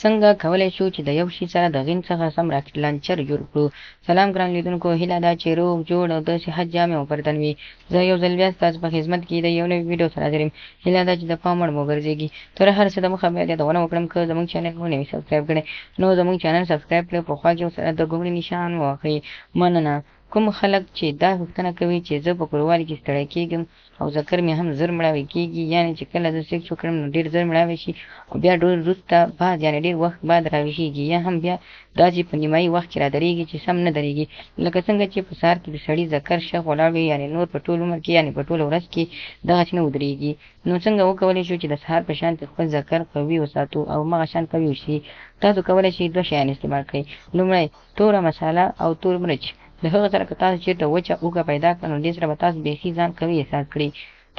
څنګه کولای شو چې د یو شي سره د غین څخه سم راکټ لانچر جوړ کړو؟ سلام ګران لیدونکو، هیله ده چې روغ جوړ او د صحت جامې مو پر تن وي. زه یو ځل بیا ستاسو په خدمت کې د یو نوي ویډیو سره حاضر یم. هیله ده چې د پام وړ مو وګرځېږي. تر هر څه د مخه باید یادونه وکړم، که زموږ چینل مو نه وي سبسکرایب کړی نو زموږ چینل سبسکرایب کړئ، په خوا کې ورسره د ګومړي نشان ووهئ. مننه. کوم خلک چې دا پوښتنه کوي چې زه په کوروالي کې ستړی کېږم او ذکر مې هم زر مړاوی کېږي، یعنې چې کله زه سیکس وکړم نو ډېر زر مړاوی شي او بیا ډېر وروسته بعد یعنې ډېر وخت بعد راویښېږي، یا هم بیا داسې په نیمایي وخت کې رادرېږي چې سم نه درېږي، لکه څنګه چې په سهار کې د سړي ذکر شخ ولاړ وي، یعنې نور په ټول عمر کې یعنې په ټوله ورځ کې دغسې نه ودرېږي. نو څنګه وکولی شو چې د سهار په شان خپل ذکر قوي وساتو او همغه شان قوي شي؟ تاسو کولی شئ دوه شیان استعمال کړئ. لومړی توره مساله او تور مرچ. له هغه سره که تاسو چېرته وچه اوږه پیدا کړه نو دې سره به تاسو بیخي ځان قوي احساس کړئ.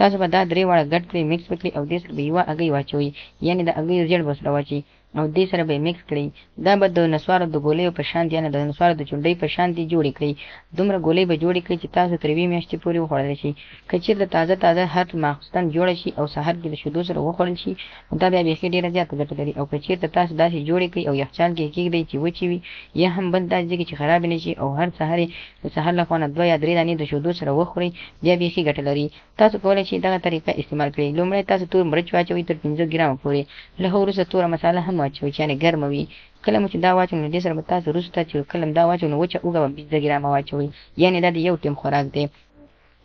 تاسو به دا درې واړه ګډ کړئ، مکس به کړئ او دې سره به یوه هګۍ واچوئ، یعنې د هګیو زیړ به سره واچوئ او دې سره به یې مکس کړئ. دا به د نسوارو د ګولیو په شان یعنې د نسوارو د چونډۍ په شان دې جوړې کړئ. دومره ګولۍ به جوړې کړئ چې تاسو تر یوې میاشتې پورې وخوړلی شئ. که چېرته تازه تازه هر ماخوستن جوړه شي او سهار کې د شیدو سره وخوړل شي نو دا بیا بیخي ډېره زیاته ګټه لري. او که چېرته تاسو داسې جوړې کړئ او یخچال کې یې کېږدئ چې وچې وي یا هم بل داسې ځای کې چې خرابې نه شي او هر سهار یې د سهار له خوا نه دوه یا درې دانې د شیدو سره وخورئ، بیا بیخي ګټه لري. تاسو کولی شئ دغه طریقه استعمال کړئ. لومړی تاسو تور مرچ واچوئ تر 5 ګرامه پورې، له هغه وروسته توره مساله هم واچوئ چې یعنې ګرمه وي. کله مو چې دا واچوئ نو دې سره به تاسو وروسته چې کله دا واچوئ نو وچه اوږه به 15 ګرامه واچوئ، یعنې دا د یو ټیم خوراک دی.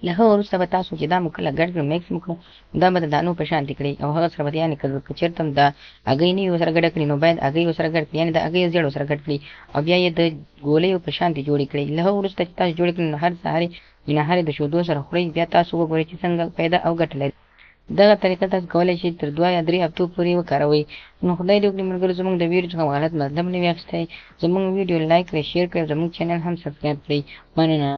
له هغه وروسته به تاسو چې دا مو کله ګډ کړو، مکس مو کړو، دا به د دانو په شان کړئ او هغه سره به یعنې که چېرته هم د هګۍ نه وي ورسره ګډه کړي نو باید هګۍ ورسره ګډ کړي، یعنې د هګۍ زیړ ورسره ګډ کړي او بیا یې د ګولیو په شان جوړې کړئ. له هغه وروسته چې تاسو جوړې کړئ نو هر سهار یې نهار د شیدو سره خورئ، بیا تاسو وګورئ چې څنګه پیدا او ګټه لري. دغه طریقه تاسو کولی شئ تر 2 یا 3 هفتو پورې وکاروئ. نو خدای دې وکړي ملګرو زموږ د ویډیو څخه غلط مطلب نه وي اخیستی. زموږ ویډیو لایک کړئ، شیر کړئ او زموږ چینل هم سبسکرایب کړئ. مننه.